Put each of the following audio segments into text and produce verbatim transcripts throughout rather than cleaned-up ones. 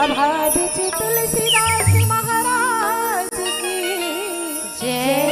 सभा बीच तुलसीदास महाराज की जय।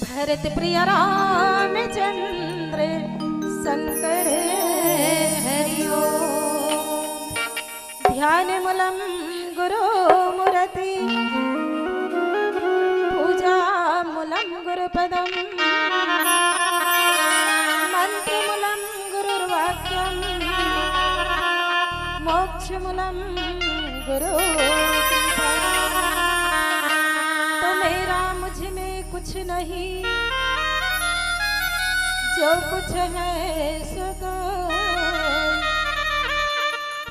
भरत प्रिय रामचंद्र शंकर हरि ओम। ध्यान मूलं गुरु मूर्ति, पूजा मूलं गुरु पदम, मंत्र मूलं गुरुर्वाक्यम, मोक्ष मूलं गुरु। तो मेरा मुझ में कुछ नहीं, जो कुछ है सो तो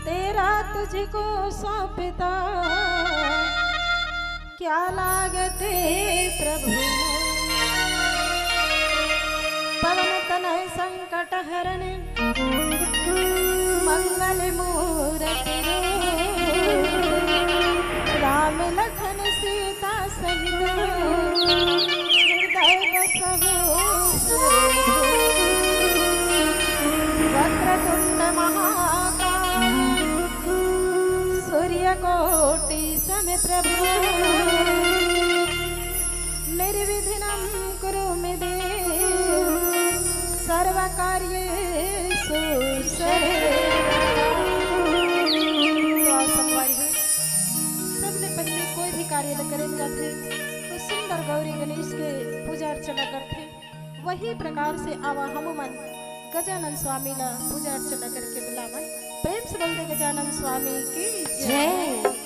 तेरा तुझको सौंपता, क्या लागत प्रभु। पवन तनय संकट हरण, मंगल मूरति रूप, राम लखन हृदय बसहु सुरभु वक्रतुंड महाकाय सूर्यकोटि समप्रभ निर्विघ्नं कुरु मे देव सर्वकार्येषु सर्वदा। तो आओ संगवारी हो, सबले पहले कोई भी कार्य ल करे जाथे तो सुंदर गौरी गणेश के पूजा अर्चना करथे। वही प्रकार से आवा हमू मन गजानन स्वामी ला पूजा अर्चना करके बुलावन। प्रेम से बोल दे गजानन स्वामी की जय। जय।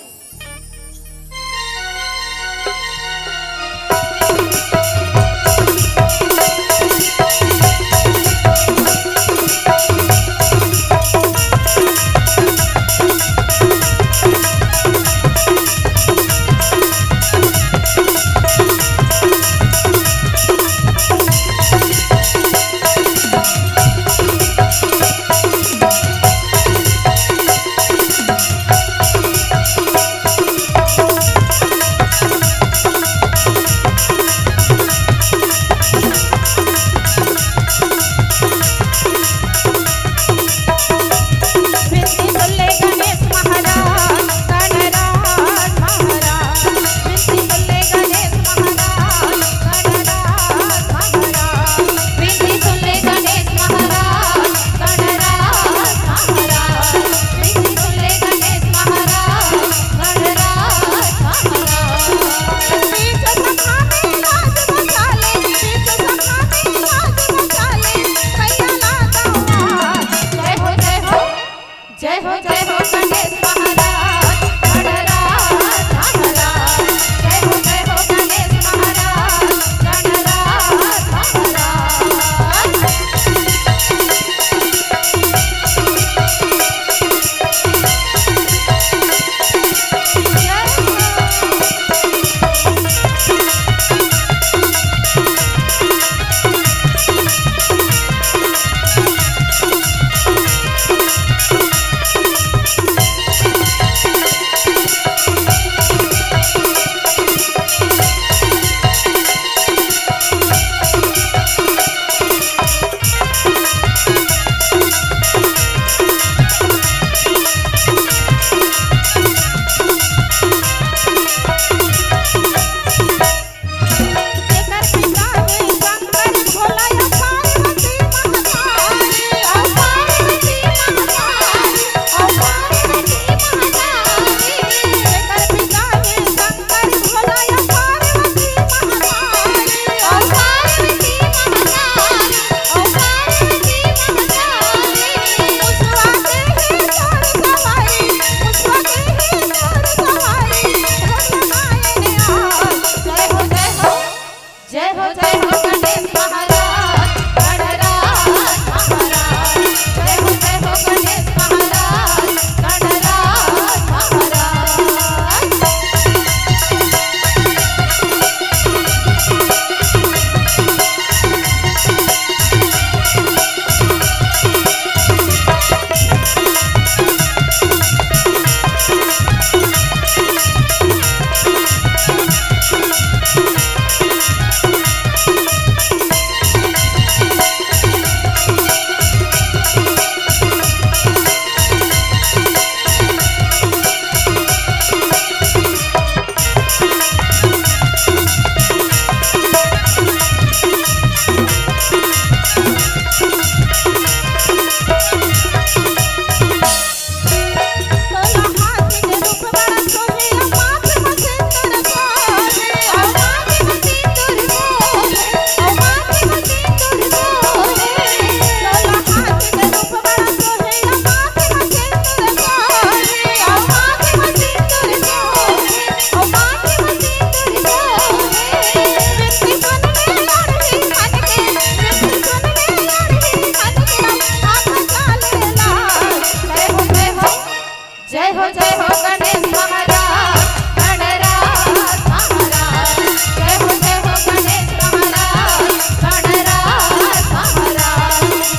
जय हो, जय हो गणेश महाराज, गणराज महाराज। जय हो, जय हो गणेश महाराज, गणराज महाराज।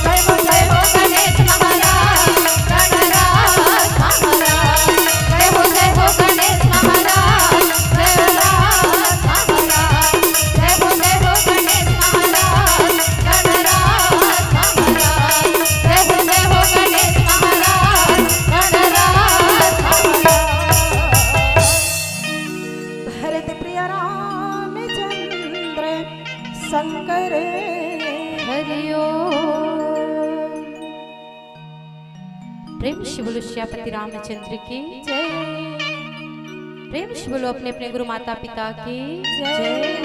जय हो, जय हो गणेश महाराज, गणराज महाराज। जय हो, जय हो गणेश महाराज, गणराज महाराज। श्यापति रामचंद्र की जय। प्रेम से बोलो अपने अपने गुरु माता पिता की जय।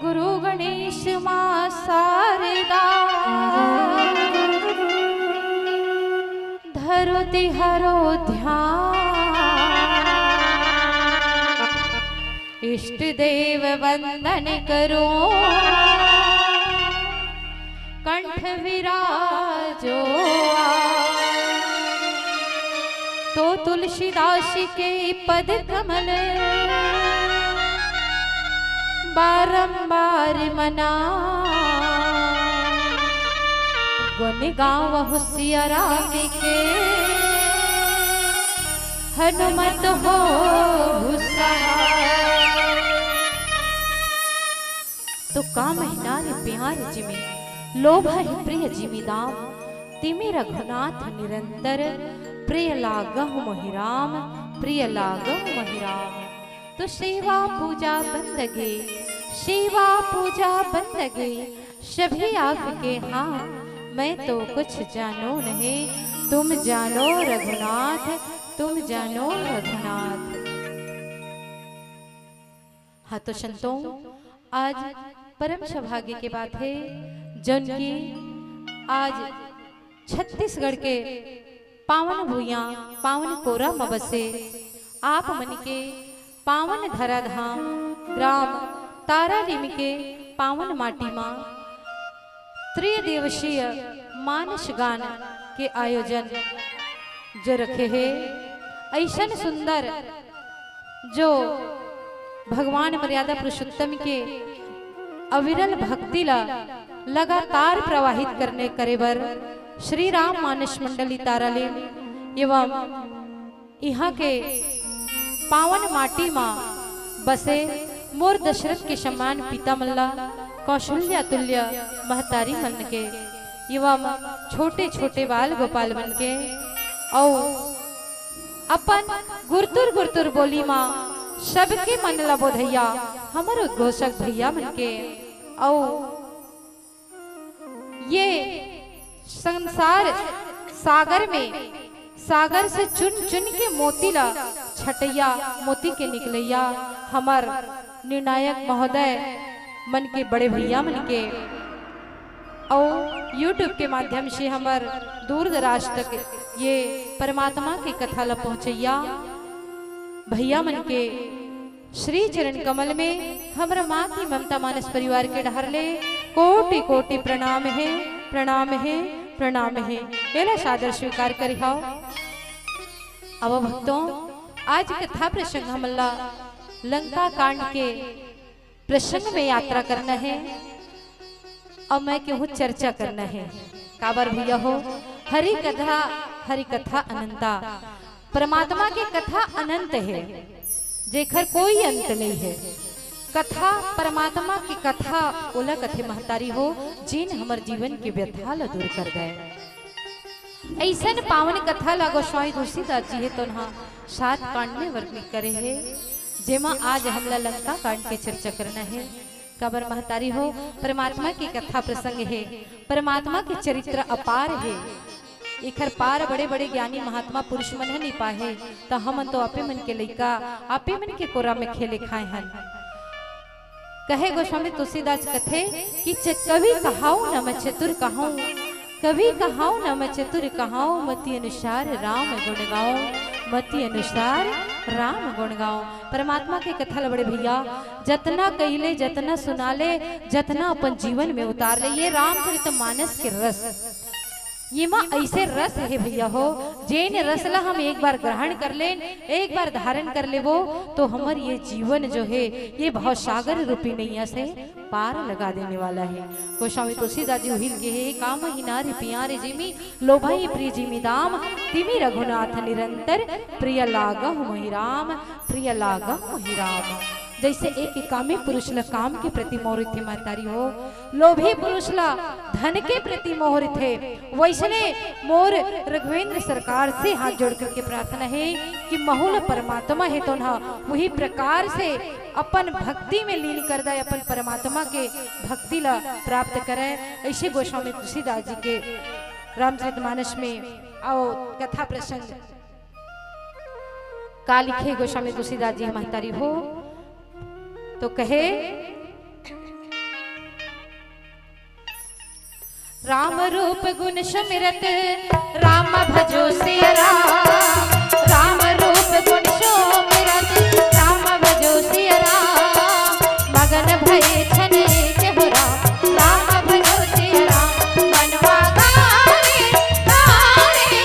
गुरु गणेश माँ शारदा धरती हरो ध्यान। इष्ट देव वंदन करो कंठ विराजो। तो तुलसीदास के पद कमल बारंबार मना। गुण गावहु सिया राम के हनुमत हो सहाय। तो का महिना रे प्यार जिमी, लोभ है प्रिय जिमी दाम। तिमी रघुनाथ निरंतर, प्रिय लागहु मोहि राम, प्रिय लागहु मोहि राम। तो सेवा पूजा बंदगी, सेवा पूजा बंदगी सभी आपके हाथ, मैं तो कुछ जानू नहीं, तुम जानो रघुनाथ, तुम जानो रघुनाथ। हाँ तो संतों, आज परम सौभाग्य के बात है, जौन की आज छत्तीसगढ़ के पावन भुइयां, पावन कोरा म बसे आप मन के पावन धराधाम ग्राम तारालिम के पावन माटी मा त्रिदिवसीय मानस गान के आयोजन जो रखे हे। ऐसन सुंदर जो भगवान मर्यादा पुरुषोत्तम के अविरल भक्ति ला लगातार प्रवाहित करने करे बर श्री राम मानस मंडली तारालिम एवं इहाँ के पावन माटी मा बसे मोर दशरथ के समान पिता मन ला, कौशल्या तुल्य महतारी मन के एवं छोटे छोटे बाल गोपाल मन के अउ अपन गुरतुर गुरतुर बोली मा सबके मन ला बोधैया हमर उद्घोषक भैया मन के अउ ये संसार सागर में सागर से चुन चुन के मोती ला छटैया मोती के निकलैया हमर निर्णायक महोदय मन के बड़े भैया मन के अउ YouTube के माध्यम से हमर दूर दराज तक ये परमात्मा के कथा ला पहुँचैया भैया मन के श्री चरण कमल में हमर माँ की ममता मानस परिवार के डहर ले कोटि कोटि प्रणाम हे, प्रणाम हे, प्रणाम हे। एला सादर स्वीकार करिहव। अब भक्तों, आज कथा प्रसंग हमन ला लंका कांड के प्रसंग में यात्रा करना हे। अब मैं केहू चर्चा करना हे। काबर भैया हो, हरि कथा, हरि कथा अनंता। परमात्मा के कथा अनंत हे, जेखर कोई अंत नहीं हे। कथा, परमात्मा के कथा ओला कथे महतारी हो, जेन हमर जीवन के व्यथा ला दूर कर दे। ऐसन पावन कथा ला गोस्वामी तुलसीदास जी हे तोनहा सात कांड में वर्णित करे हे, जेमा आज हमला लंका कांड के चर्चा करना हे। काबर महतारी हो, परमात्मा के कथा प्रसंग हे, परमात्मा के चरित्र अपार हे। एखर पार बड़े-बड़े ज्ञानी महात्मा पुरुष मन ह नइ पाए हे, त हमन तो आपे मन के लइका, आपे मन के कोरा में खेले खाए हन। कहे गोस्वामी तुलसीदास कथे कि च-, कवि कहाऊ न मैं चतुर कहाऊ, कवि कहाऊ न मैं चतुर कहाऊ, मति अनुसार राम गुण गाऊं, मति अनुसार राम गुण गाऊं। परमात्मा के कथा ल बड़े भैया जतना कहिले, जतना सुनाले, जतना अपन जीवन में उतार ले, ये रामचरित मानस के रस, ये मा ऐसे रस हे भैया हो, जेन रस ला हम एक बार ग्रहण कर लेन, एक बार धारण कर लेबो, तो हमर ये जीवन जो हे, ये भवसागर रूपी नैया से पार लगा देने वाला हे। गोस्वामी तुलसीदास जी उहिल के हे, "काम ही नारी पिया रे जिमी, लोभा ही प्रिय जिमी दाम, तिमी रघुनाथ निरंतर, प्रिय लागहु मोहि राम, प्रिय लागहु मोहि राम।" जैसे एक कामी पुरुष ल काम के प्रति मोह रहिथे महतारी हो, लोभी पुरुष ल धन के प्रति मोह रहिथे, वैसने मोर रघुवेंद्र सरकार से हाथ जोड़ करके प्रार्थना हे कि महू ल परमात्मा हे तोन ह वही प्रकार से अपन भक्ति में लीन कर दे, अपन परमात्मा के भक्ति ल प्राप्त करे। ऐसे गोस्वामी तुलसीदास जी के रामचरितमानस में अउ कथा प्रसंग का लिखे गोस्वामी तुलसीदास जी महतारी हो, तो कहे, राम रूप गुण सुमिरत, राम भजो सिया राम। राम रूप गुण सुमिरत, राम भजो सिया राम। मगन भये छन एक हो राम, राम भजो सिया राम। मनवा गारे गारे,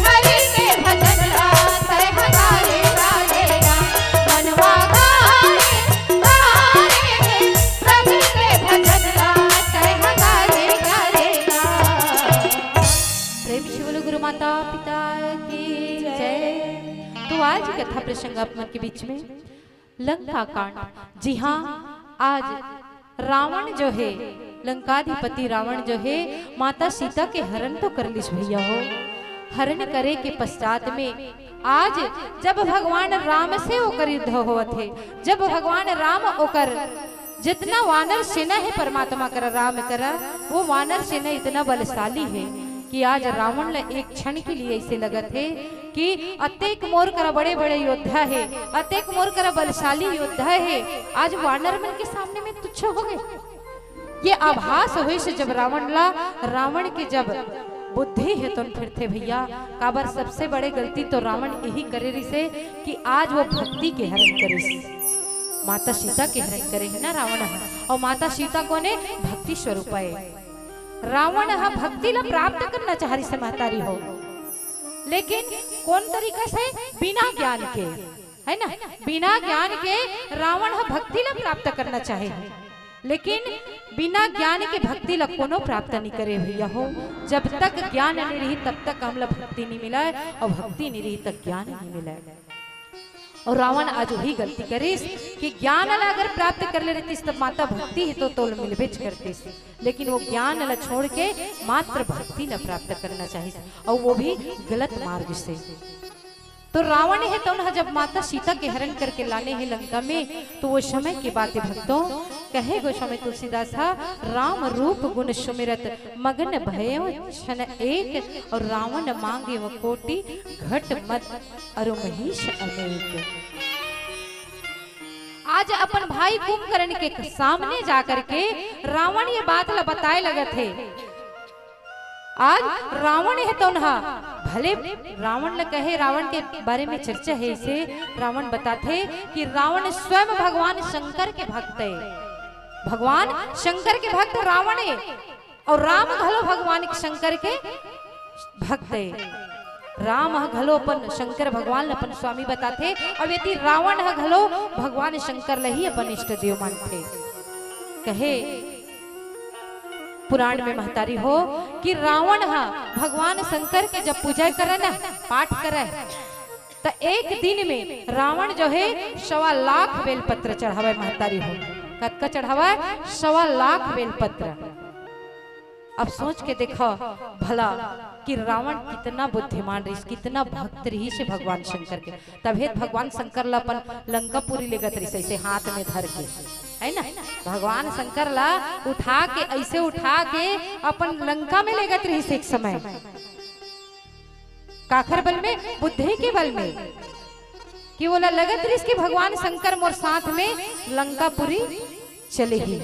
हरि के भजन ला, कहे गारे गारे राम। मनवा गारे गारे, प्रभु के भजन ला, कहे गारे गारे राम। प्रेम से बोलो गुरु माता पिता की जय। तो आज कथा प्रसंग आप मन के बीच में लंका कांड। जी हाँ, आज रावण जो है, लंकाधिपति रावण जो है, माता सीता के हरण तो कर लिस भैया हो, हरण करे के पश्चात में आज जब भगवान राम से ओकर युद्ध होवत हे, जब भगवान राम ओकर जितना वानर सेना हे परमात्मा करा, राम करा, वो वानर सेना इतना बलशाली हे कि आज रावण ला एक क्षण के लिए ऐसे लगत हे कि अतेक मोर करा बड़े-बड़े योद्धा हे, अतेक मोर करा बलशाली योद्धा हे, आज वानर मन के सामने में तुच्छ हो गे। ये आभास होइस जब रावण ला, रावण के जब बुद्धि हे तोन फिरथे भैया, काबर सबसे बड़े गलती तो रावण यही करे रिसे कि आज वो भक्ति के हरण करिस, माता सीता के हरण करे हे ना रावण ह। अउ माता सीता कोने? भक्ति स्वरूप हे। रावण ह भक्ति ला प्राप्त करना चाह रिसे महतारी हो, लेकिन कोन तरीका से? बिना ज्ञान के, है ना? बिना ज्ञान के रावण ह भक्ति ला प्राप्त करना चाहे हे, लेकिन बिना ज्ञान के भक्ति ला कोनो प्राप्त नहीं करे भैया हो। जब तक ज्ञान नहीं रही तब तक हमला भक्ति नहीं मिलय, अउ भक्ति नहीं रही तब ज्ञान नहीं मिलय। अउ रावण आज वही गलती करिस कि ज्ञान ला अगर प्राप्त कर ले रहतिस तब माता भक्ति हे तो तोल मिलबेच करतिस, लेकिन वो ज्ञान ला छोड़ के मात्र भक्ति ला प्राप्त करना चाहिस, अउ वो भी गलत मार्ग से। तो रावण हे तउन ह जब माता सीता के हरण करके लाने हे लंका में, तो वो समय की बात हे भक्तों, कहे गोस्वामी तुलसीदास ह, राम रूप गुण सुमिरत मगन भयो छन एक, अउ रावण मांगे व कोटि घट मद अरु महीस अनेक। आज अपन भाई कुंभकर्ण के सामने जाकर के रावण ये बात ला बताए लगत हे। आज रावण हे तउन ह, भले रावण ल कहे, रावण के बारे में चर्चा हे, इसे रावण बताथे कि रावण स्वयं भगवान शंकर के भक्त हे। भगवान शंकर के भक्त रावण हे, अउ राम घलो भगवान शंकर के भक्त हे। राम ह घलो अपन शंकर भगवान ल अपन स्वामी बताथे, अउ यदि रावण ह घलो भगवान शंकर ल ही अपन इष्ट देव मानथे। कहे पुराण में महतारी हो कि रावण ह भगवान शंकर के जब पूजा करे ना, पाठ करे, त एक दिन में रावण जो हे सवा लाख बेलपत्र चढ़ावे महतारी हो। कतका चढ़ावे? सवा लाख बेलपत्र। अब सोच के देखो भला कि रावण कितना बुद्धिमान रहिस, कितना भक्त रहिस हे भगवान शंकर के। तभे त भगवान शंकर ला अपन लंकापुरी लेगत रहिस, ऐसे हाथ में धर के, है ना? भगवान शंकर ला उठा के, ऐसे उठा के अपन लंका में लेगत रहिस एक समय। काखर बल में? बुद्धि के बल में। कि ओला लगत रहिस कि भगवान शंकर मोर साथ में लंकापुरी चले ही,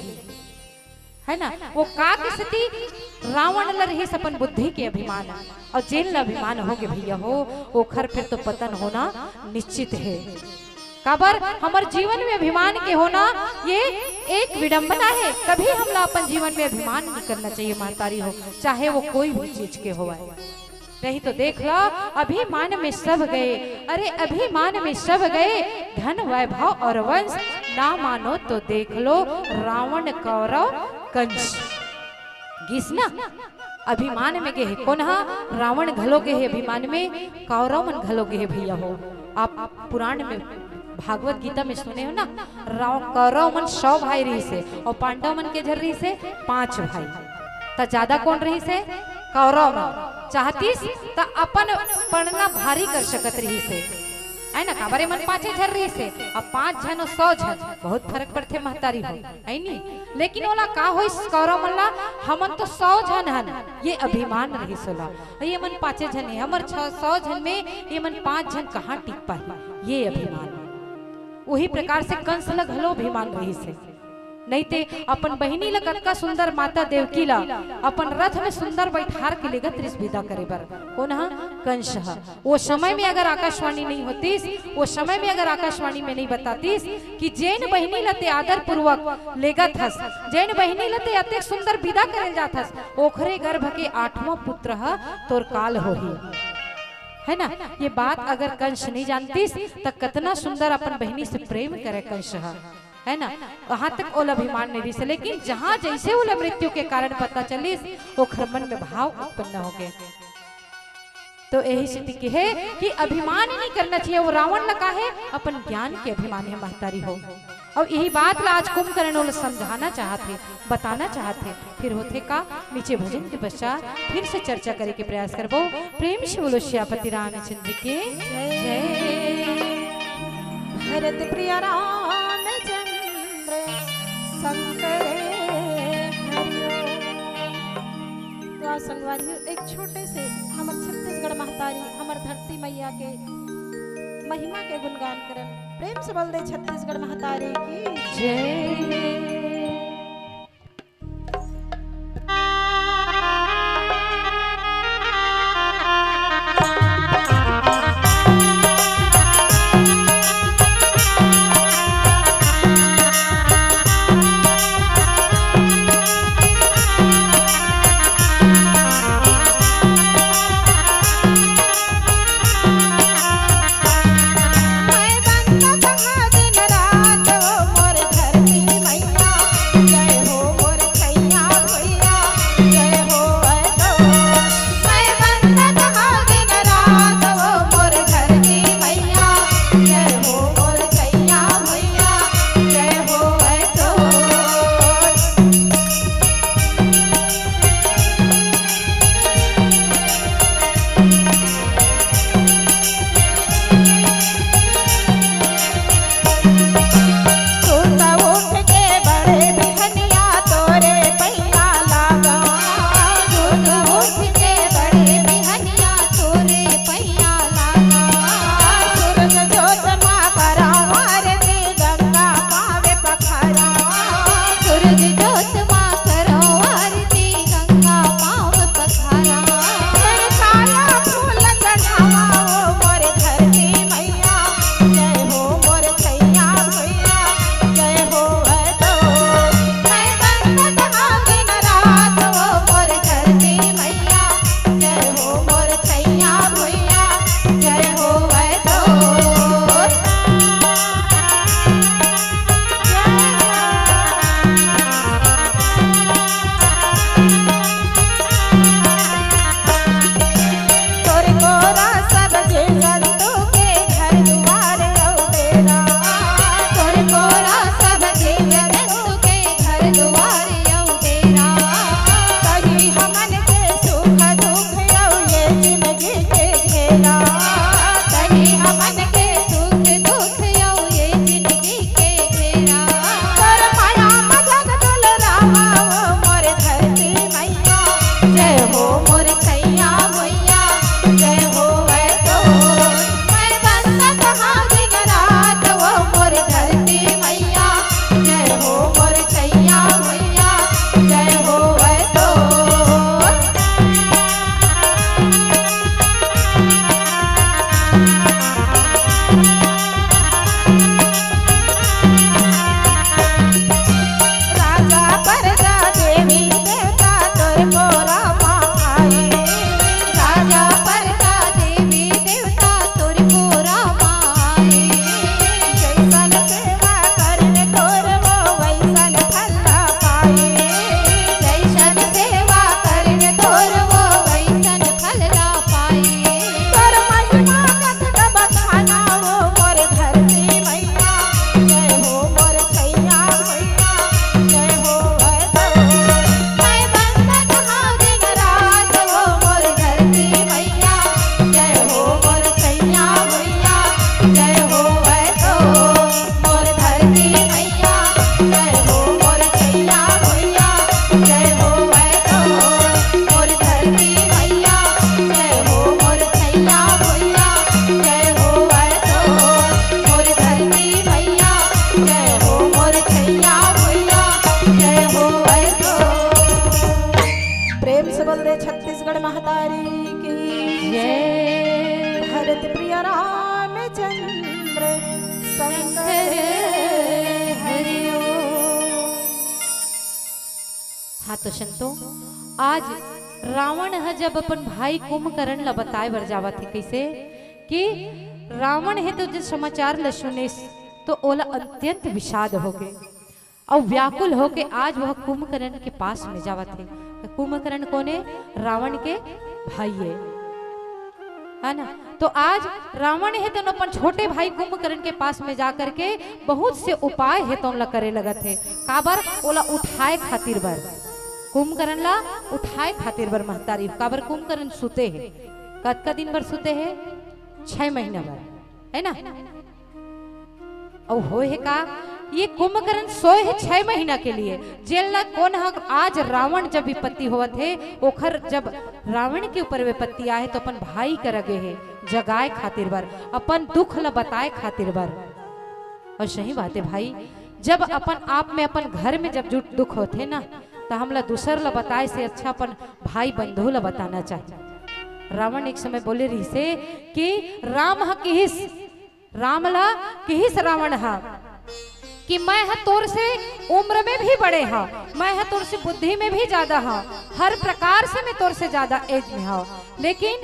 है ना? वो का के सेती? रावण ल रहिस अपन बुद्धि के अभिमान, अउ जेन ल अभिमान होगे भैया हो, ओखर फिर तो पतन होना निश्चित हे। काबर? हमर जीवन में अभिमान के होना ये एक विडंबना हे। कभी हमला अपन जीवन में अभिमान नहीं करना चाहिए महतारी हो, चाहे वो कोई भी चीज के होवय। नहीं तो देख लो, अभिमान में सब गए, अरे अभिमान में सब गए, धन वैभव और वंश, ना मानो तो देख लो, रावण कौरव कंस। गिस ना, अभिमान में गे हे। कोन ह? रावण घलो गे हे अभिमान में, कौरव मन घलो गे हे भैया हो। आप पुराण में, भागवत गीता में सुने हो ना, राव-, कौरव मन सौ भाई रहिस हे अउ पांडव मन के झन रहिस हे, पांच भाई। त ज्यादा कोन रहिस हे? कौरव मन। चाहतिस त अपन पड़ना भारी कर सकत रहिस हे। है ना, काबर एमन पांचे झन रहिस हे, अब पांच झन अउ सौ झन, बहुत फरक पड़थे महतारी हो, है नी? लेकिन ओला का होइस कौरव मन ला, हमन तो सौ झन हन, ये अभिमान रहिस ओला। अउ एमन पांचे झन हे, हमर छ-, सौ झन में एमन पांच झन कहाँ टिक पाही, ये अभिमान। वही प्रकार से कंस ला घलो अभिमान रहिस हे। नहीं ते अपन बहिनी ला कतका सुंदर माता देवकी ला अपन रथ में सुंदर बैठार के लेगत रिहिस विदा करे बर। कोन ह? कंस ह। वो समय में अगर आकाशवाणी नहीं होतिस, वो समय में अगर आकाशवाणी में नहीं बतातिस कि जेन बहिनी ला ते आदर पूर्वक लेगत हस, जेन बहिनी ला ते अतेक सुंदर विदा करे जात हस, ओखरे गर्भ के आठवां पुत्र ह तोर काल होही, है ना? ये बात अगर कंस नहीं जानतिस, त कतना सुंदर अपन बहिनी से प्रेम करे कंस ह। है ना? वहां तक ओला अभिमान नहीं रहिस हे, लेकिन जहां जैसे ओला मृत्यु के कारण पता चलिस, ओखर मन में भाव उत्पन्न हो गए। तो यही स्थिति के है कि अभिमान नहीं करना चाहिए। वो रावण ला का है, अपन ज्ञान के अभिमान है महतारी हो। अउ यही बात ला आज कुंभकर्ण ओला समझाना चाहत हे, बताना चाहत हे। फिर होथे का, नीचे भजन के पश्चात फिर से चर्चा करे के प्रयास करबो। प्रेम से बोलो सियापति रामचंद्र के जय। भरत प्रिय रामचंद्र शंकर हरिओ। तो आज संगवारी हो, एक छोटे से हमर छत्तीसगढ़ महतारी, हमर धरती मैया के महिमा के गुणगान करन। प्रेम से बोल दे छत्तीसगढ़ महतारी की जय। शंकर हरि ओम। हाँ तो संतो, आज रावण ह जब अपन भाई कुंभकर्ण ला बताए बर जावत हे, कइसे कि रावण हे तो जब समाचार ल सुनिस तो ओला अत्यंत विषाद होगे अउ व्याकुल होके आज वह कुंभकर्ण के पास में जावत हे। तो कुंभकर्ण कोन हे? रावण के भाई हे, है ना? तो आज रावण हे तो अपन छोटे भाई कुंभकर्ण के पास में जा करके बहुत से उपाय हे तो ओला करे लगत हे। काबर? ओला उठाए खातिर बर, कुंभकर्ण ला उठाए खातिर बर महतारी। काबर? कुंभकर्ण सुते हे। कतका दिन बर सुते हे? छह महीना बर, है ना? अउ होए हे का? ये कुंभकर्ण सोए हे छह महीना के लिए। जेन ला कोन ह? आज रावण जब विपत्ति होवत हे, ओखर जब रावण के ऊपर विपत्ति आए हे तो अपन भाई करा गे हे जगाए खातिर बर, अपन दुख ला बताए खातिर बर। अउ सही बात हे भाई, जब अपन आप में, अपन घर में जब जुट दुख होथे ना, तो हमला दूसर ला बताए से अच्छा अपन भाई बंधु ला बताना चाहिए। रावण एक समय बोले रहिसे कि राम ह किहिस, राम ला किहिस रावण ह कि मैं ह तोर से उम्र में भी बड़े हव, मैं ह तोर से बुद्धि में भी ज्यादा हव, हर प्रकार से मैं तोर से ज्यादा एज में हव, लेकिन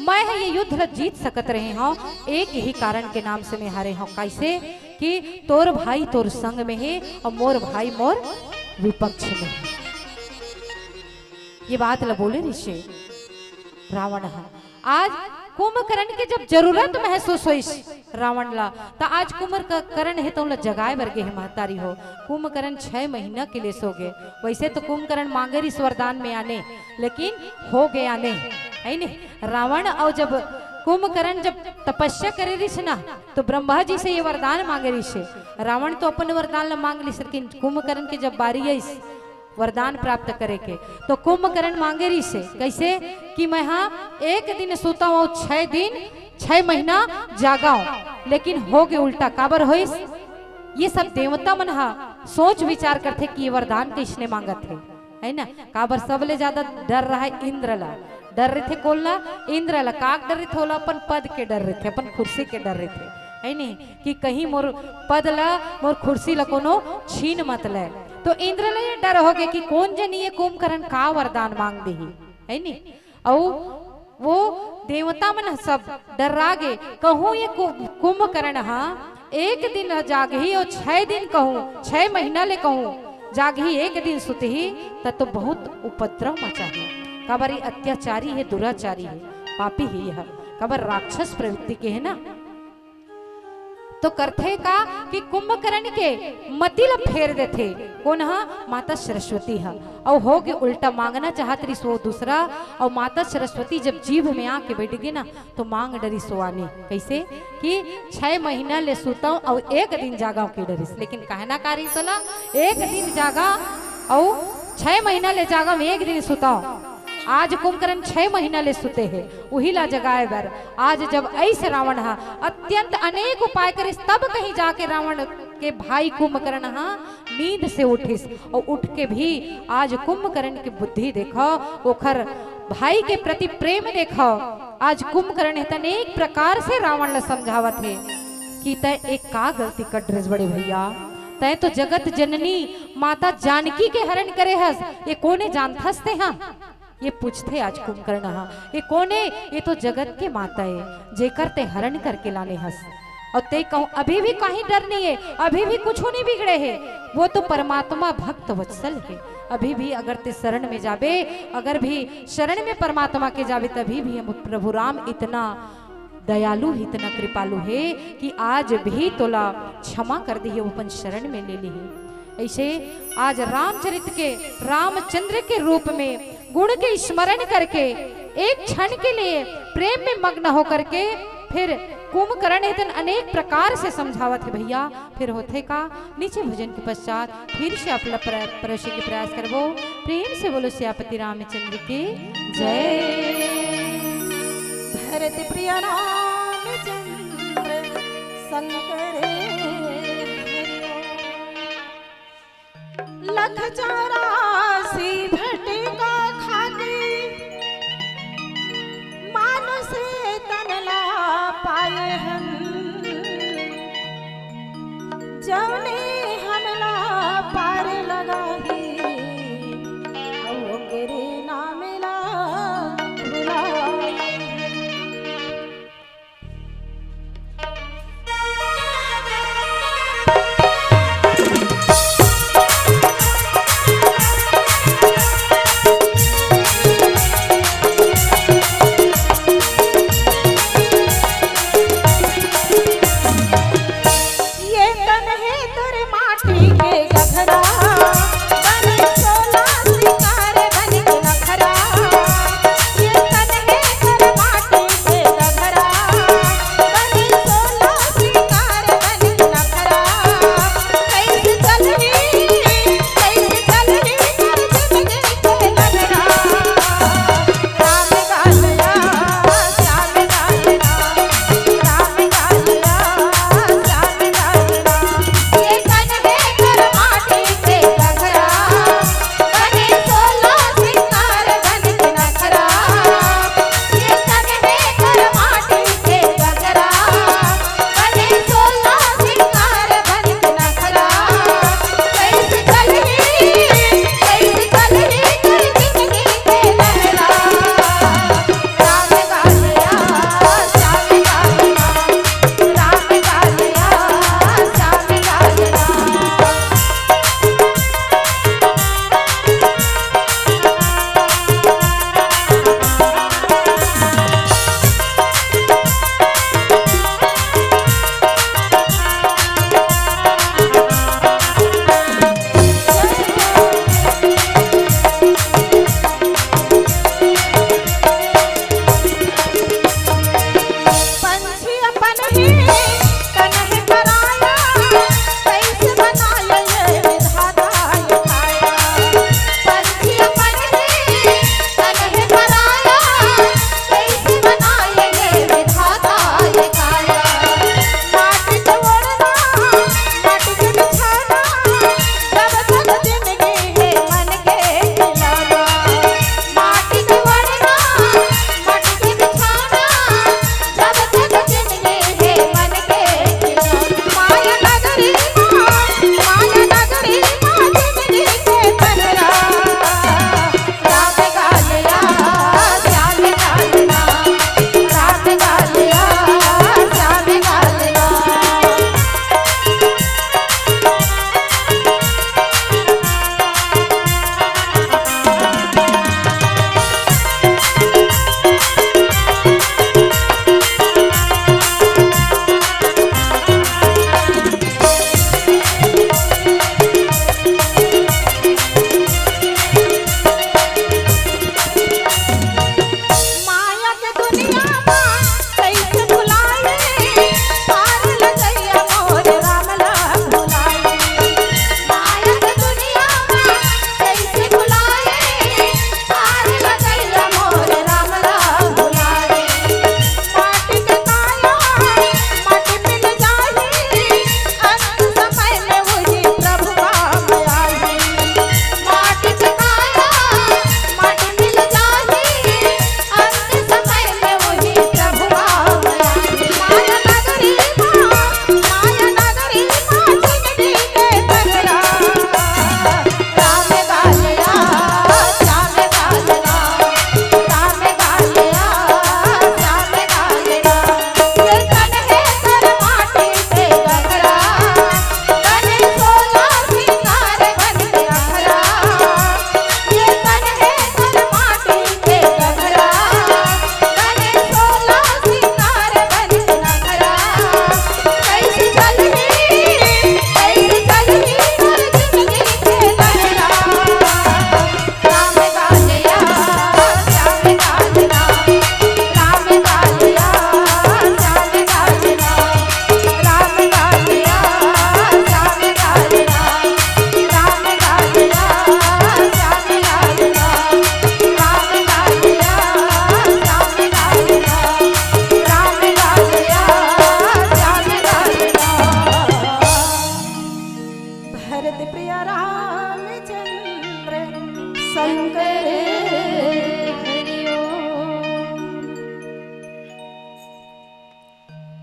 मैं ह ये युद्ध ला जीत सकत रहे हव, एक ही कारण के नाम से मैं हारे हव। कइसे? कि तोर भाई तोर संग में हे अउ मोर भाई मोर विपक्ष में हे। ये बात ला बोले रहिसे रावण ह। आज कुंभकर्ण के जब जरूरत महसूस होइस रावण ला, त आज कुंभकर्ण हे तो ओला जगाए बर गे हे महतारी हो। कुंभकर्ण छह महीना के लिए सो गे। वैसे तो कुंभकर्ण मांगे रहिस वरदान में आने, लेकिन हो गे आने, है ने? रावण अउ जब कुंभकर्ण जब तपस्या करे रहिस ना, तो ब्रह्मा जी से ये वरदान मांगे रहिस। रावण तो अपन वरदान ला मांग लिस, लेकिन कुंभकर्ण के जब बारी आइस वरदान प्राप्त करे के, तो कुंभकर्ण मांगे रहिसे, कइसे कि मैं हा एक दिन सुतव अउ छह दिन, छह महीना जागव, लेकिन हो गे उल्टा। काबर होइस? ये सब देवता मन हा सोच विचार करथे कि ये वरदान कइसने मांगत हे, है ना? काबर सबले ज्यादा डर रहा इंद्र ला, डर रहिथे कोन ला? इंद्र ला। काक डर रहिथे? ओला अपन पद के डर रहिथे, अपन कुर्सी के डर रहिथे, है नी? कि कहीं मोर पद ला, मोर कुर्सी ला कोनो छीन मत ले। तो इंद्र ला ये डर होगे कि कोन जनी ये कुंभकर्ण का वरदान मांग देही, है नी? अउ वो देवता मन सब डर्रा गे, कहूँ ये कु-, कुंभकर्ण हा एक दिन जागही अउ छह दिन कहूँ, छह महीना ले कहूँ जागही, एक दिन सुतही, त तो बहुत उपद्रव मचाही। काबर ये अत्याचारी हे, दुराचारी हे, पापी हे यह, काबर राक्षस प्रवृत्ति के हे ना। तो करथे का कि कुंभकर्ण के मति ल फेर देथे। कोन ह? माता सरस्वती ह। अउ हो गे उल्टा, मांगना चाहत रहिस वो दूसरा, अउ माता सरस्वती जब जीभ में आके बैठ गे ना, तो मांग डरिस वो आने। कइसे? कि छह महीना ले सुतव अउ एक दिन जागव के डरिस। लेकिन कहना का रहिस ओला, एक दिन जागा अउ छह महीना ले जागव, एक दिन सुतव। आज कुंभकर्ण छह महीना ले सुते हे, उही ला जगाए बर। आज जब अइसे रावण ह अत्यंत अनेक उपाय करिस, तब कहीं जाके रावण के भाई कुंभकर्ण ह नींद से उठिस, अउ उठ के भी आज कुंभकर्ण के बुद्धि देखव, ओखर भाई के प्रति प्रेम देखव। आज कुंभकर्ण हे त अनेक प्रकार से रावण ला समझावत हे कि तैं एक का गलती कर डरेस बड़े भैया, तैं तो जगत जननी माता जानकी के हरण करे हस, ये कोने जानथस तैं हा? ये पूछथे आज कुंभकर्ण हा, ये कोने? ये तो जगत के माता ए, जेकर तैं हरण करके लाने हस। अउ तैं कहूँ अभी भी कहीं डर नहीं हे, अभी भी कुछू नहीं बिगड़े हे। वो तो परमात्मा भक्त वत्सल हे। अभी भी अगर तैं शरण में जाबे, अगर भी शरण में परमात्मा के जाबे, तभी भी हम प्रभु राम इतना दयालु हे, इतना कृपालु हे कि आज भी तोला क्षमा कर दिही, वो अपन शरण में ले लिही। अइसे आज रामचरित के, रामचंद्र के रूप में गुण के स्मरण करके एक क्षण के लिए प्रेम में मग्न होकर के फिर कुंभकर्ण हे तेन अनेक प्रकार से समझावत हे भैया। फिर होथे का, नीचे भजन के पश्चात फिर से आप ल-, प्र-, परोसे के प्रयास करबो। प्रेम से बोलो सियापति रामचंद्र की जय। भरत प्रिय रामचंद्र शंकर हरि ओम। लख चौरासी भटिका खाके मानुष तन ला पाए हन।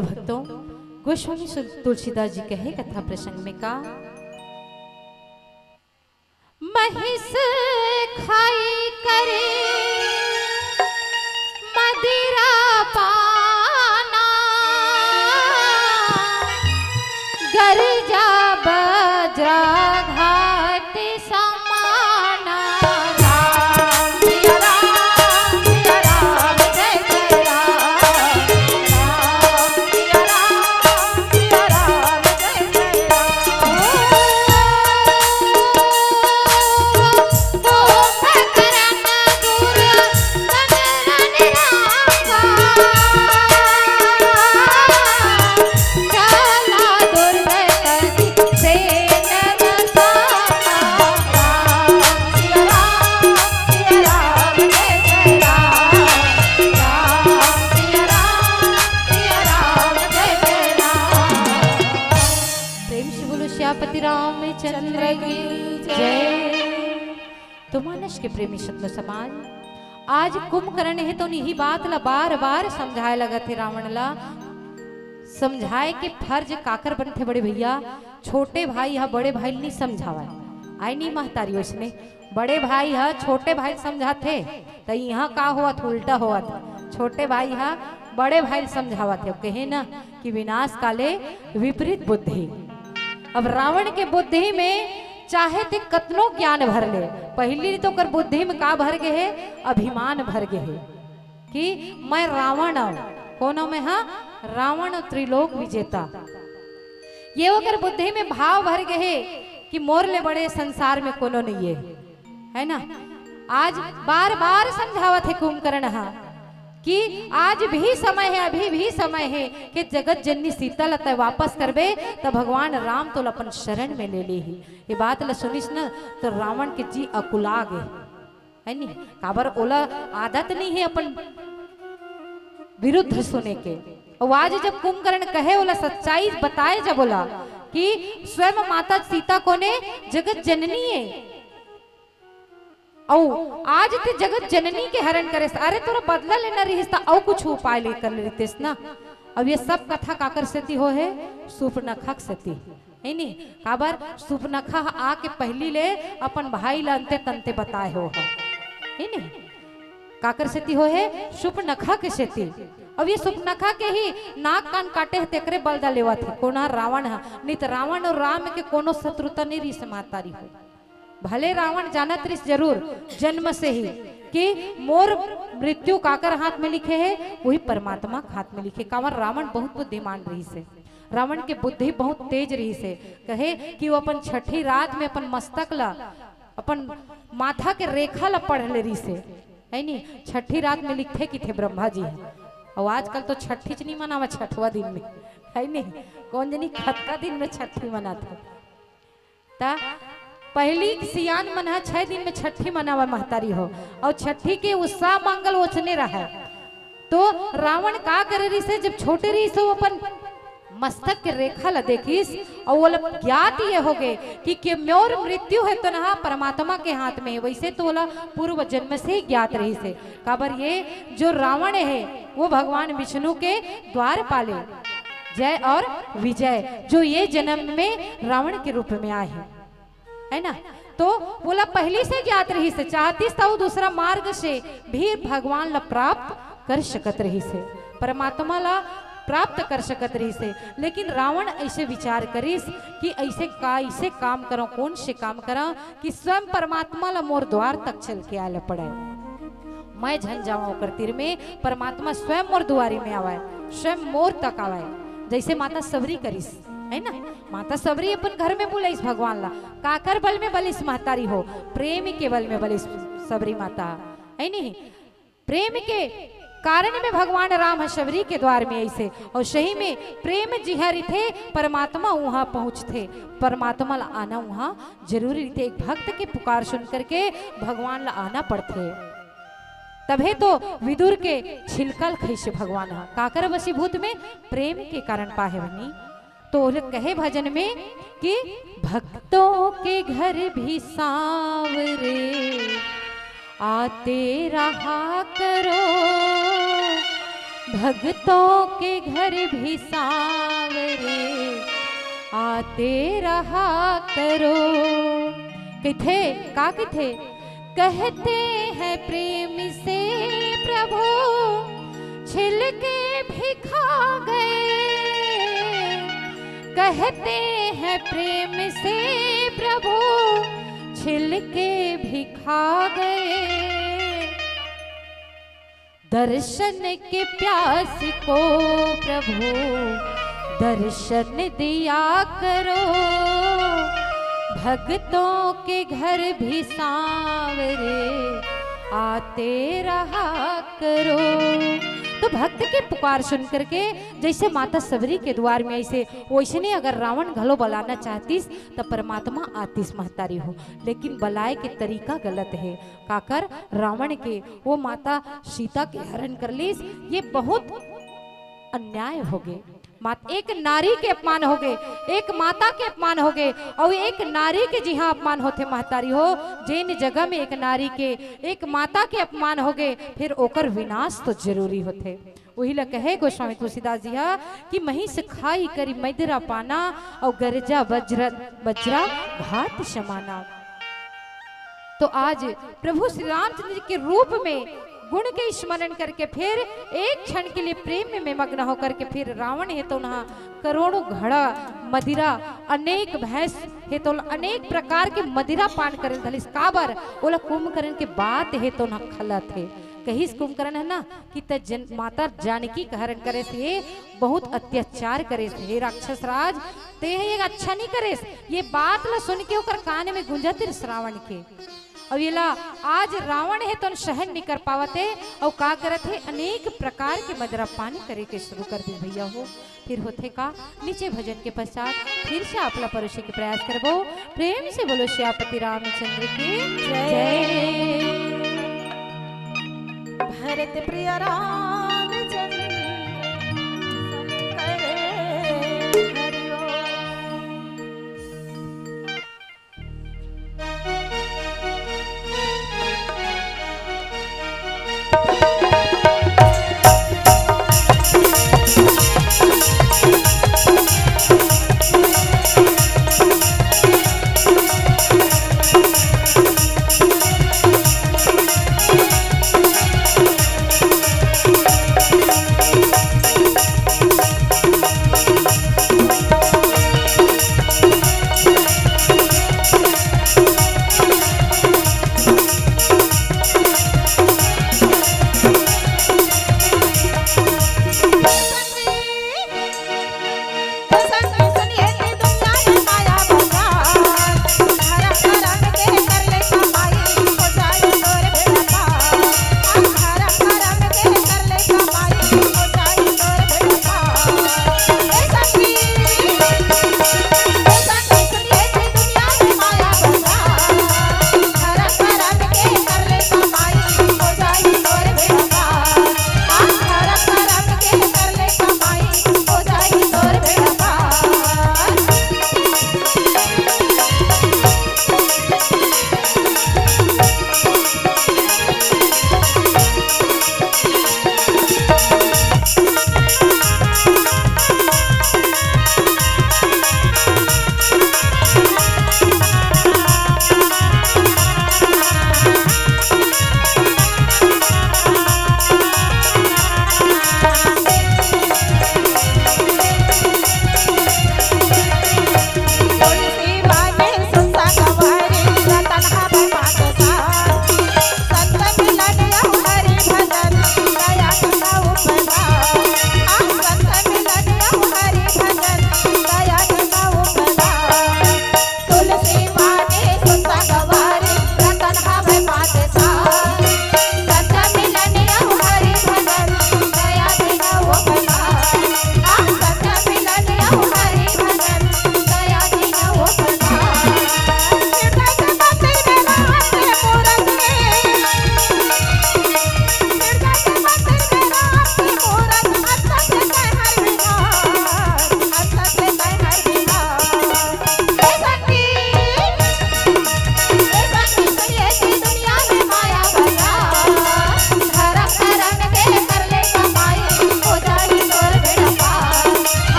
भक्तों, गोस्वामी सुर-, तुलसीदास जी कहे कथा प्रसंग में का, महिष खाई करे मदिरा पाना, गरजा बज्रा घाट समाना। राम सिया राम सिया राम जय जय राम। राम सिया राम सिया राम जय जय राम। प्रेम से बोलो सियापति रामचंद्र की जय। तो मानस के प्रेमी सतलो समाज, आज कुंभकर्ण हे तो इही बात ला बार बार समझाए लगत हे रावण ला। समझाए के फर्ज काकर बनथे बड़े भैया? छोटे भाई हा बड़े भाई ला नहीं समझावय, आय नहीं महतारी ओसने। बड़े भाई हा छोटे भाई ला समझाथे, त इहाँ का होवत, उल्टा होवत। छोटे भाई हा बड़े भाई ला समझावत हे, कहे ना कि विनाश काले विपरीत बुद्धि। अब रावण के बुद्धि में चाहे ते कतनो ज्ञान भर ले, पहिली तो ओकर बुद्धि में का भर गे हे? अभिमान भर गे हे कि मैं रावण अव। कोन अव मैं? हा, रावण अव, त्रिलोक विजेता। ये ओकर बुद्धि में भाव भर गे हे कि मोर ले बड़े संसार में कोनो नहीं हे, है ना? आज बार बार समझावत हे कुंभकर्ण हा कि आज भी समय हे, अभी भी समय हे कि जगत जननी सीता ला तैं वापस करबे, त भगवान राम तोला अपन शरण में ले लेही। ये बात ला सुनिस न, तो रावण के जी अकुला गे, है नी? काबर ओला आदत नहीं हे अपन विरुद्ध सुने के। अउ आज जब कुंभकर्ण कहे, ओला सच्चाई बताए जब ओला कि स्वयं माता सीता कोने, जगत जननी हे, अउ आज ते जगत जननी के हरण करेस। अरे तोरा बदला लेना रहिस त अउ कुछ उपाय ले कर लेतेस ना। अब ये सब कथा काकर सेती हो हे? सुपनखा के सेती, है नी? काबर सुपनखा ह आके पहिली ले अपन भाई ला अंते तंते बताए हो ह, है नी? काकर सेती हो हे? सुपनखा के सेती। अब ये सुपनखा के ही नाक कान काटे हे, तेकरे बदला लेवत हे। कोन ह? रावण ह। नहीं त रावण अउ राम के कोनो शत्रुता नहीं रहिस महतारी हो। भले रावण जानत रहिस जरूर जन्म से ही कि मोर मृत्यु काकर हाथ में लिखे हे, वही परमात्मा के हाथ में लिखे। काबर रावण बहुत बुद्धिमान रहिस हे, रावण के बुद्धि बहुत तेज रहिस हे। कहे कि वो अपन छठी रात में अपन मस्तक ला, अपन माथा के रेखा ला पढ़ ले रहिस हे, है नी? छठी रात में लिखथे किथे ब्रह्मा जी ह। अउ आजकल तो छठी च नहीं मनावा, छठवा दिन में, है नी? कोन जनी खतका दिन में छठी मनाथे। त पहिली के सियान मन ह छह दिन में छठी मनावा महतारी हो, अउ छठी के उत्साह मंगल ओसने रहय। तो रावण का करे रहिस हे, जब छोटे रहिस हे, वो अपन मस्तक के रेखा ला देखिस, अउ ओला ज्ञात ये हो गे कि, कि मोर मृत्यु हे तो ना परमात्मा के हाथ में हे। वैसे तो ओला पूर्व जन्म से ही ज्ञात रहिस हे। काबर ये जो रावण हे, वो भगवान विष्णु के द्वारपाले, जय और विजय, जो ये जन्म में रावण के रूप में आए हे, है ना? तो ओला पहिली से ज्ञात रहिस हे, चाहतिस त वो दूसरा मार्ग से भी भगवान ला प्राप्त कर सकत रहिस हे, परमात्मा ला प्राप्त कर सकत रहिस हे। लेकिन रावण ऐसे विचार करिस कि ऐसे का, ऐसे काम करंव, कोन से काम करंव कि स्वयं परमात्मा ला मोर द्वार तक चल के आए ला पड़े। मैं झन जावंव ओकर तीर में, परमात्मा स्वयं मोर दुआरी में आवय, स्वयं मोर तक आवय, जैसे माता सबरी करिस, है ना? माता सबरी अपन घर में बुलाइस भगवान ला, काकर बल में बलिस महतारी हो? प्रेम के बल में बलिस सबरी माता, है नहीं? प्रेम के कारण में भगवान राम ह सबरी के द्वार में आइस हे। अउ सही में प्रेम जिहां रहिथे, परमात्मा उहां पहुंचथे। परमात्मा ला आना उहां जरूरी रहिथे। एक भक्त के पुकार सुन करके भगवान ला आना पड़थे। तभे तो विदुर के छिलका ल खइसे भगवान ह। काकर वशीभूत में? प्रेम के कारण पाहे बनी। तो ओला कहे भजन में कि भक्तों के घर भी सांवरे आते रहा करो, भक्तों के घर भी सांवरे आते रहा करो। कथे, का कथे? कहते हैं प्रेम से प्रभु, छिलके भी खा गए। कहते हैं प्रेम से प्रभु, छिलके भी खा गए। दर्शन के प्यास को प्रभु दर्शन दिया करो, भक्तों के घर भी सांवरे आते रहा करो। तो भक्त के पुकार सुन करके जैसे माता सबरी के द्वार में आइसे, वैसने अगर रावण घलो बलाना चाहतिस, त परमात्मा आतिस महतारी हो, लेकिन बलाए के तरीका गलत हे। काकर? रावण के, वो माता सीता के हरण कर लीस। ये बहुत अन्याय होगे। मात-, एक नारी के अपमान होगे, एक माता के अपमान होगे, अउ एक नारी के जिहां अपमान होथे महतारी हो, जेन जगह में एक नारी के, एक माता के अपमान होगे, फिर ओकर विनाश तो जरूरी होथे। उही ला कहे गोस्वामी तुलसीदास जी हा कि महिष खाई करी मदिरा पाना, अउ गरजा वज्र, वज्रा घात समाना। तो आज प्रभु श्री रामचंद्र जी के रूप में गुण के स्मरण करके फिर एक क्षण के लिए प्रेम में मग्न होकर के फिर रावण हे तो उन्हा करोड़ों घड़ा मदिरा, अनेक भैंस हे तो अनेक प्रकार के मदिरा पान करे धलिस। काबर? ओला कुंभकर्ण के बात हे तो उन्हा खलत हे। कहिस कुंभकर्ण हे ना कि ते जन, माता जानकी के हरण करे से बहुत अत्याचार करे से, हे राक्षस राज, ते ये अच्छा नहीं करे से। ये बात ला सुन के ओकर कान में गूंजत रिस रावण के। अउ येला आज रावण हे तो सहन नहीं कर पावत हे, अउ का करत हे, अनेक प्रकार के मदिरा पान करे के शुरू कर दे भैया हो। फिर होथे का, नीचे भजन के पश्चात फिर से आपला परोसे के प्रयास करबो। प्रेम से बोलो सियापति रामचंद्र की जय। भरत प्रिय रामचंद्र शंकर हरि ओम।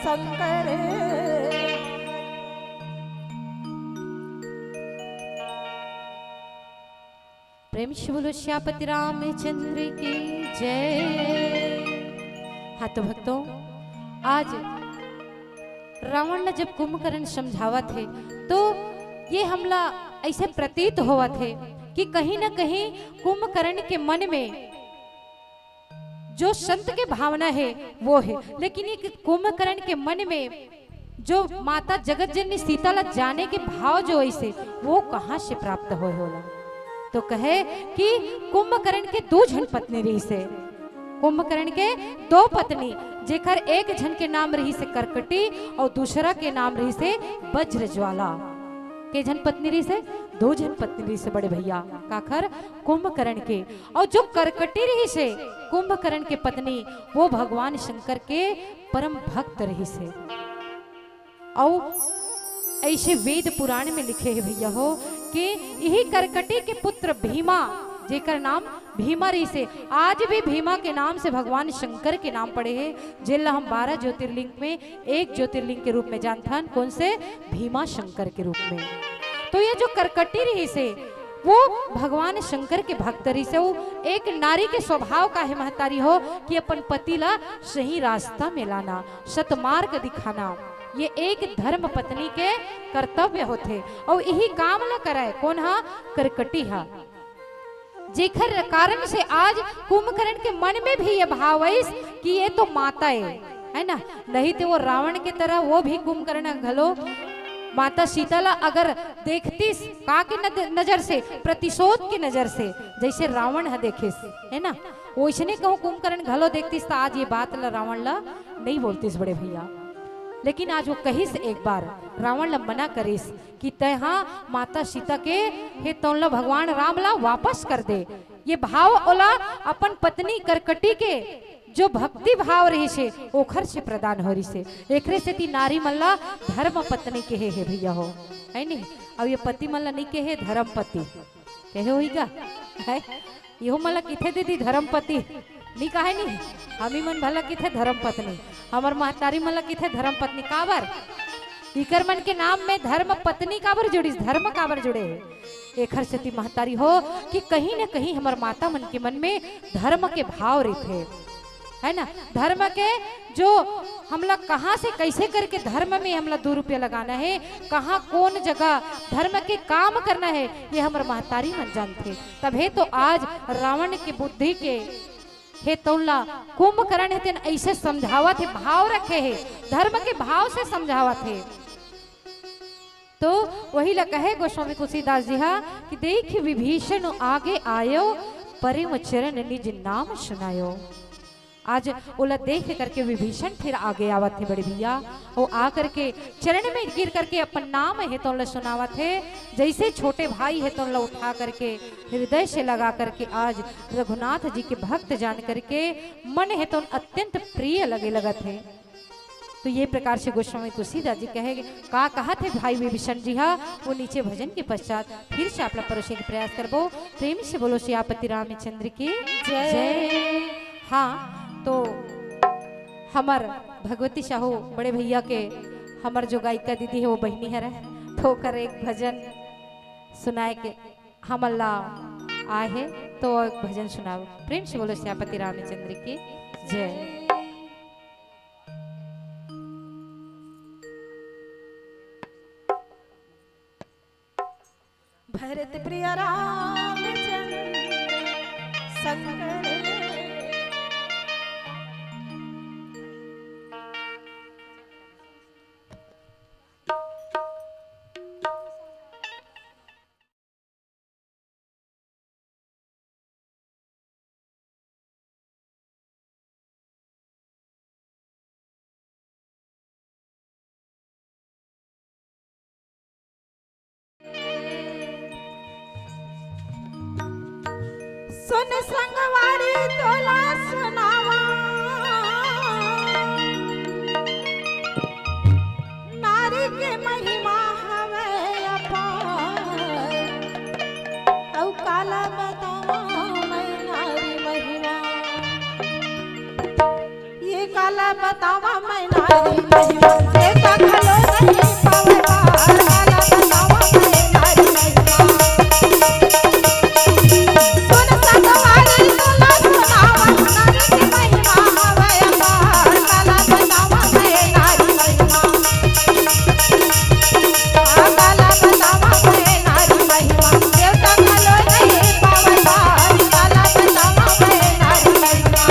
शंकर। प्रेम से बोलो सियापति रामचंद्र की जय। हाँ तो भक्तों, आज रावण ला जब कुंभकर्ण समझावत हे, तो ये हमला ऐसे प्रतीत होवत हे कि कहीं ना कहीं कुंभकर्ण के मन में जो संत के भावना हे, वो हे, लेकिन ये कुंभकर्ण के मन में जो माता जगत जननी सीता ला जाने के भाव जो ऐसे, वो कहाँ से प्राप्त होय होला? तो कहे कि कुंभकर्ण के दो झन पत्नी रहिसे। कुंभकर्ण के दो पत्नी, जेकर एक झन के नाम रहिसे करकटी और दूसरा के नाम रहिसे वज्रज्वाला। के झन पत्नी रहिसे? दो झन पत्नी रहिसे बड़े भैया। काखर? कुंभकर्ण के। और जो करकटी रहिसे कुंभकर्ण के पत्नी, वो भगवान शंकर के परम भक्त रहिसे। अउ ऐसे वेद पुराण में लिखे हे भैया हो कि यही करकटी के पुत्र भीमा, जेकर नाम भीमा रहिसे, आज भी भीमा के नाम से भगवान शंकर के नाम पड़े हे, जेला हम बारह ज्योतिर्लिंग में एक ज्योतिर्लिंग के रूप में जानथन। कौन से? भीमा शंकर के रूप में। तो ये जो करकटी रहिसे, वो भगवान शंकर के भक्त रहिसे। वो एक नारी के स्वभाव का हे महतारी हो कि अपन पति ला सही रास्ता में लाना, सतमार्ग दिखाना, ये एक धर्म पत्नी के कर्तव्य होथे। और यही काम ला करे कौन हा? करकटी हा। जेकर कारण से आज कुंभकर्ण के मन में भी ये भाव आइस कि ये तो माता है, है ना? नहीं तो वो रावण के तरह वो भी कुंभकर्ण घलो माता सीता ला अगर देखतिस का के नद-, नजर से, प्रतिशोध के नजर से, जैसे रावण ह देखिस, है ना, वैसने कहूँ कुंभकर्ण घलो देखतिस त आज ये बात ला रावण ला नहीं बोलतिस बड़े भैया। लेकिन आज वो कहिस, एक बार रावण ला मना करिस कि तैं हा माता सीता के हे तौन ला भगवान राम ला वापस कर दे। ये भाव ओला अपन पत्नी करकटी के जो भक्ति भाव रहिसे ओखर से प्रदान हो रहिसे। एकरे सेती नारी मन ला धर्म पत्नी कहे हे भैया हो, है नहीं? अब ये पति मन ला नहीं कहे धर्म पति, कहे होही गा? है? इहो मन ला किथे दीदी धर्म पति, नहीं कहे नहीं? हमी मन भला किथे धर्म पत्नी, हमर महतारी मन ला किथे धर्म पत्नी। काबर? इकर मन के नाम में धर्म पत्नी काबर जुड़िस, धर्म काबर जुड़े हे? एखर सेती महतारी हो कि कहीं न कहीं हमर माता मन के मन में धर्म के भाव रहिथे, है ना? धर्म के जो हमला कहाँ से कैसे करके धर्म में हमला दो रुपया लगाना है, कहाँ कौन जगह धर्म के काम करना है, ये हमर महतारी मन जानथे। तभे तो आज रावण के बुद्धि के हे तौन ला कुंभकर्ण हे तेन ऐसे समझावत हे, भाव रखे हे, धर्म के भाव से समझावत हे। तो वही ला कहे गोस्वामी तुलसीदास जी हा कि देख विभीषण आगे आयो, प्रेम चरण निज नाम सुनायो। आज ओला देख करके विभीषण फिर आगे आवत हे बड़े भैया, वो आ करके चरण में गिर करके अपन नाम हे तौन ला सुनावत हे। जैसे छोटे भाई हे तौन ला उठा करके हृदय से लगा करके आज रघुनाथ जी के भक्त जान करके मन हे तौन अत्यंत प्रिय लगे लगत हे। तो ये प्रकार से गोस्वामी तुलसीदास जी कहे, का कहत हे भाई विभीषण जी हा, वो नीचे भजन के पश्चात फिर से आप ला परोसे के प्रयास करबो। प्रेम से बोलो सियापति रामचंद्र की जय। जय। हाँ, तो हमर भगवती साहू बड़े भैया के हमर जो गायिका दीदी हे वो बहिनी हरे, तो ओकर एक भजन सुनाए के हमन ला आए हे, तो एक भजन सुनाओ। प्रेम से बोलो सियापति रामचंद्र की जय। भरत प्रिय रामचंद्र शंकर। सुन संगवारी तोला सुनावा, नारी के महिमा हवे अपार, अउ काला बतावा मैं नारी महिमा। ये काला बतावा मैं नारी महिमा, देवता घलो नहीं पावे पार। काला बतावा मैं नारी महिमा। सुन सतवारी सुना सुनावा, नारी के महिमा हवे अपार। काला बतावा मैं नारी महिमा। काला बतावा मैं नारी महिमा, देवता घलो नहीं पावे पार। काला बतावा मैं नारी महिमा।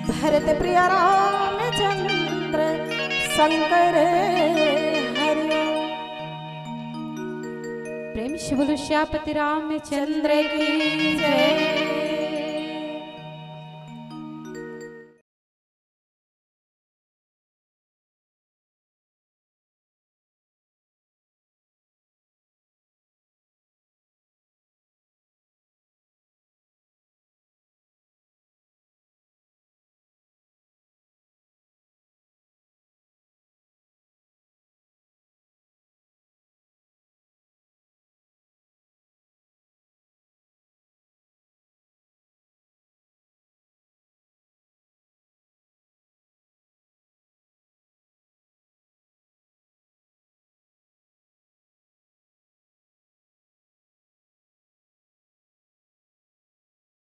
भरत प्रिया रामचंद्र शंकर हरि। प्रेम से बोलो श्यापति रामचंद्र की जय।